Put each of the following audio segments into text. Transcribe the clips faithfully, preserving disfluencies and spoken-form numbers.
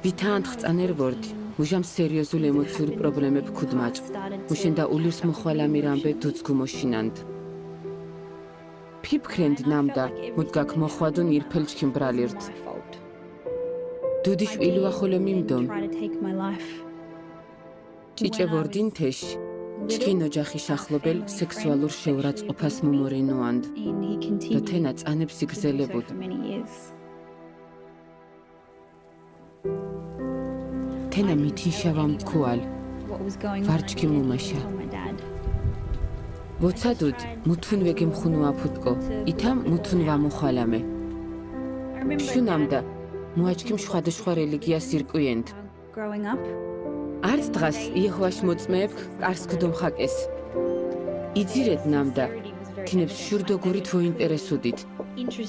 ვითა ანდ ხწანერ ვორდი, მუჟამ სერიოზულ ემოციური პრობლემებ ქუდმაჭ. მუშენდა ულირს მოხვალამირამბე დუძ გუმოშინანდ. ფიფქრენდ ნამდა, მუდ გაქ მოხვადუნ ირფელ ჩქიმ ბრალირდ. დუდი შვილუა ხოლო მიმდომ. ჭიჭე ვორდინ თეშ, ჩქინ ოჯახის ახლობელ სექსუალურ შეურაცხყოფას მუმორინუანდ. და თენა წანებს იგრძელებუდ. თენა მითინ შავამ ქუალ, ვარჩქი მუმაშა. ვოცადუდ, მუთუნ ვეგემ ხუნუაფუდკო, ითამ მუთუნ ვამოხვალამე. შუნამდა, მუაჩქიმ შვადოშხვა რელიგიას ირკვიენდ. Growing up. არც დღას იეჰოვაშ მოწმეებქ კარს ქუდომხაკეს. იძირედ ნამდა, თინებს შურდო გურით ვოინტერესუდით.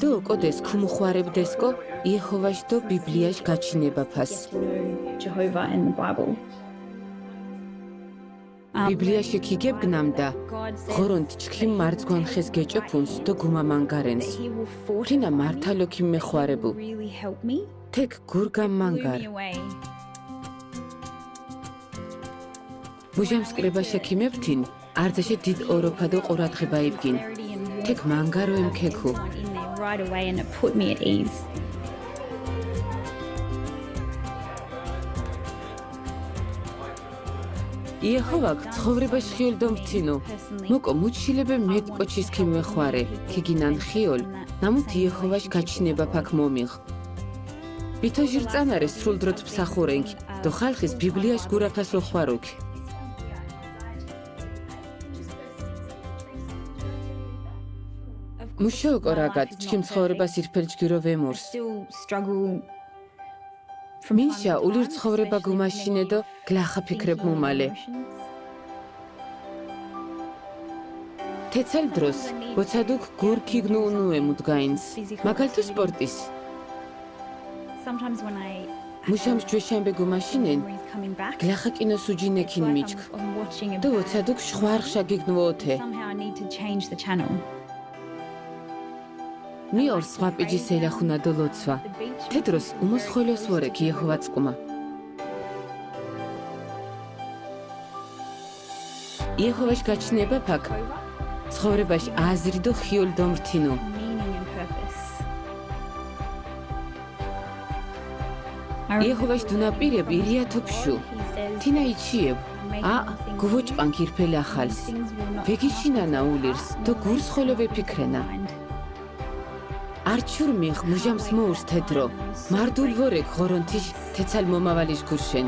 დო ოკოდეს ქუმუხვარებდესკო იეჰოვაშ დო ბიბლიაში გაჩინებაფას. Jehovah and the Bible. ბიბლიაში ქიგებგ ნამდა, ღორონთ ჩქიმ მარცგვან ხეს გეჭოფუნს დო გუმა მანგარენს. თინა მართალო ქიმ მეხვარებუ. თეკ გურგამ მანგარ. მუჟამს კრებაშა ქიმეფთინ, არძეშე დიდ ოროფადო ყურადღება იბგინ. თეკ მანგაროემ ქექუ. Right away and it put me at ease. იეჰოვაკ ცხოვრებაში ხიოლ დომფთინუ. მოკო მუჩილებ მედ კოჩის ქიმვეხვარე, ქიგინან ხიოლ, ნამუთ იეჰოვაშ გაჩინებაფაქ მომიღ. ვითო ჟირწანარე სრულ დროთ მსახურენქ, დო ხალხის ბიბლიაში გურაფას ოხვარუქ. მუშო ოკო რაგად, ჩქიმ ცხოვრებას ირფელ ჯგირო ვემურს. Still struggle. მინშა ულირ ცხოვრება გუმაშინე დო გლახა ფიქრებ მუმალე. თეცალ დროს, ვოცადუქ გურ ქიგნუ უნუე მუდგაინს, მაგალითო სპორტის. Sometimes when I მუშამს ჯვეშამბე გუმაშინენ, memories coming back, გლახა კინოს უჯინე ქინ მიჩქ. I'm watching a დო ვოცადუქ შვარხ შაგიგნუოთე. Somehow I need to change the channel. მიორ სხვა პიჯის ელახუნა დო ლოცვა. თე დროს უმოსხოლოს ვორექ იეჰოვა წკუმა. იეჰოვაშ გაჩნებაფაქ ცხოვრებაშ აზრი დო ხიოლ დომრთინუ. იეჰოვაშ დუნაპირებ ირიათოფშუ. თინა იჩიებ. ა, გუვოჭყან ქირფელ ახალს. ვეგიჩინანა ულირს, დო გურს ხოლო ვეფიქრენა. არჩურ მიხ მუჟამს მოურს თე დრო. მარდულ ვორეკ ღორონთიშ თეცალ მომავალიშ გურშენ.